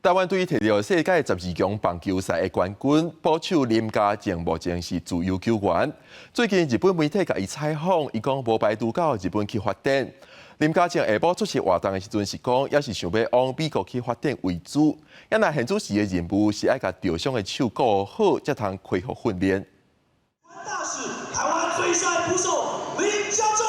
台灣隊提著世界十二強棒球賽的冠軍，捕手林家正目前是自由球員。最近日本媒體共伊採訪，伊講無排除到日本去發展。林家正下晡出席活動的時陣是講，猶是想欲往美國去發展為主。啊若現此時的任務是愛共受傷的手顧好，才通恢復訓練。大使，台灣最帥捕手林家正。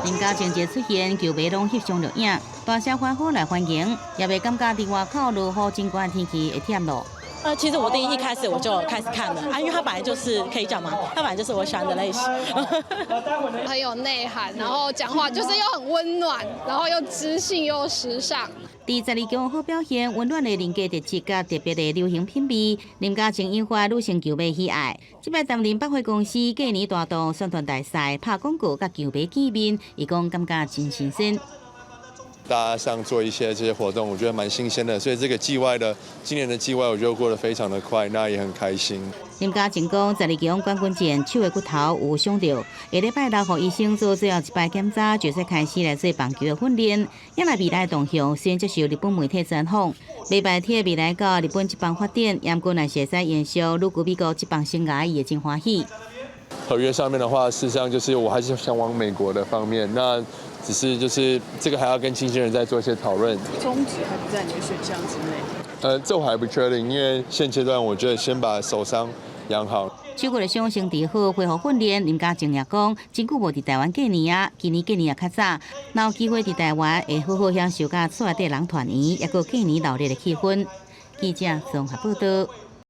林家正一出現，球迷攏翕相錄影，大聲歡呼來歡迎，也袂感覺佇外口落雨真寒天氣會忝囉。其實我第一開始我就開始看了啊，因為他本來就是可以講嘛，他本來就是我喜歡的類型。很有內涵，然後講話就是又很溫暖，然後又知性又時尚。佇十二強好表現，溫暖的人格特質佮特別的流行品味，林家正引發女性球迷喜愛。這擺擔任百貨公司過年大檔宣傳大使，拍廣告佮球迷見面，伊講感覺真新鮮。大家上做一些這些活動，我覺得蠻新鮮的，所以這個季外的今年的季外，我覺得過得非常的快，那也很開心。林家正講，十二強冠軍戰手的骨頭有傷著，下禮拜六予醫生做最後一擺檢查，就會開始來做棒球的訓練。也來未來動向，先接受日本媒體專訪，袂排斥未來到日本職棒發展，毋過若是會使延續旅居美國職棒生涯，伊會真歡喜。合約上面的話，事實上就是我還是想往美國的方面，那只是就是這個還要跟經紀人再做一些討論。終止還不在你的選項之內。這我還不確定，因為現階段我覺得先把手傷養好。手骨的傷先治好，恢復訓練。林家正也講，真久無佇台灣過年啊，今年過年也較早，若有機會佇台灣，會好好享受佮厝內底人團圓，抑閣過年鬧熱的氣氛。記者綜合報道。